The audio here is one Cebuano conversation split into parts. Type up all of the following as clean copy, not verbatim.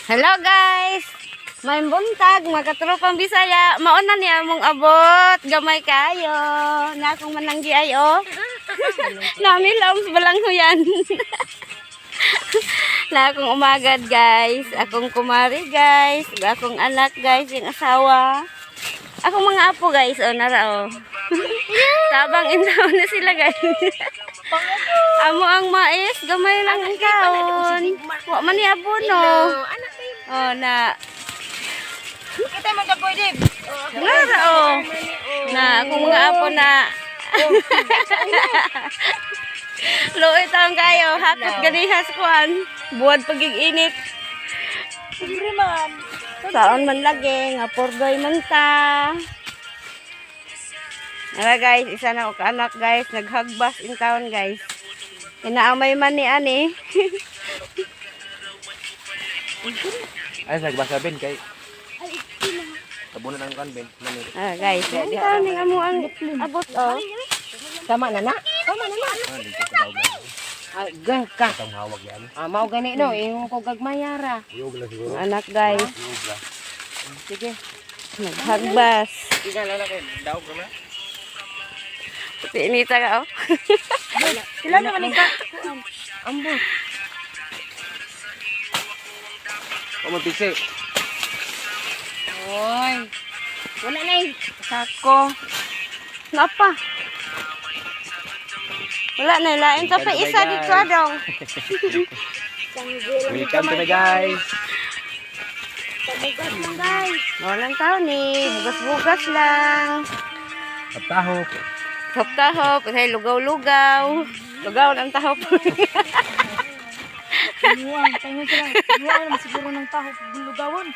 Hello, guys! May buntag, mga katropang Bisaya. Mauna niya mong abot. Gamay kayo. Na akong mananggi ay oh. Nami lang sa balanghuyan. Na akong umagad, guys. Akong kumari, guys. Akong anak, guys, yung asawa. Akong mga apo, guys, oh, nara oh. Tabang intaw na sila, guys. Amo ang mais, gamay lang ang kaon. Wa man ni abono. Oh, na. Kita man ka, Dib. Nara oh. Na akong mga apo na. Luoy taong kayo, hakot ganihas kuan. Buwad pagig init. Libre man. Saon man lagi, nga pordoy man ta. Ara guys, isa na ko anak, guys, naghagbas in town, guys. Inaamay man ni ani. Ay, nagbasa Ben kay. Tabunan ang kan Ben. Nani. Ah guys, in town ning amo ang abot oh. Tama na na. Tama na na. Ah, dito sa daog. Ay, gan ka. Itong hawag yan. Ah, mao gani no, ingon ko gagmayara. Iyog lang siguro. Ang anak, guys, Iyog lang. Sige. Naghagmas. Ikaw lang kay daog ra na. Puti inita ka oh. Sila naman ka. Ambot. O mo pisi. Oy. Wala na eh. Sako. Napa. Wala na lain ta pa isa dito adong. Welcome to me, guys. Bugas lang, guys. Walang tao ni, bugas-bugas lang. Tahop. Tahop-tahop, ay lugaw-lugaw. Lugaw ng tahop. Luwang, tayo sila. Luwang naman siguro ng taho, lugawan.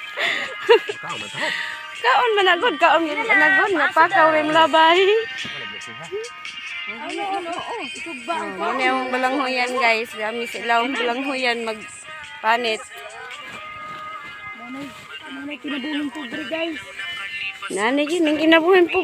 Ikaw man tahop. Kaon managod, kaon managod, napakaw rin labay. Ano, ano, oh, isugba ang Ano yung balanghoyan, guys? Dami sila ang balanghoyan magpanit. Manay, kinabuhing pobre, guys. Nanay yun, ang kinabuhin po.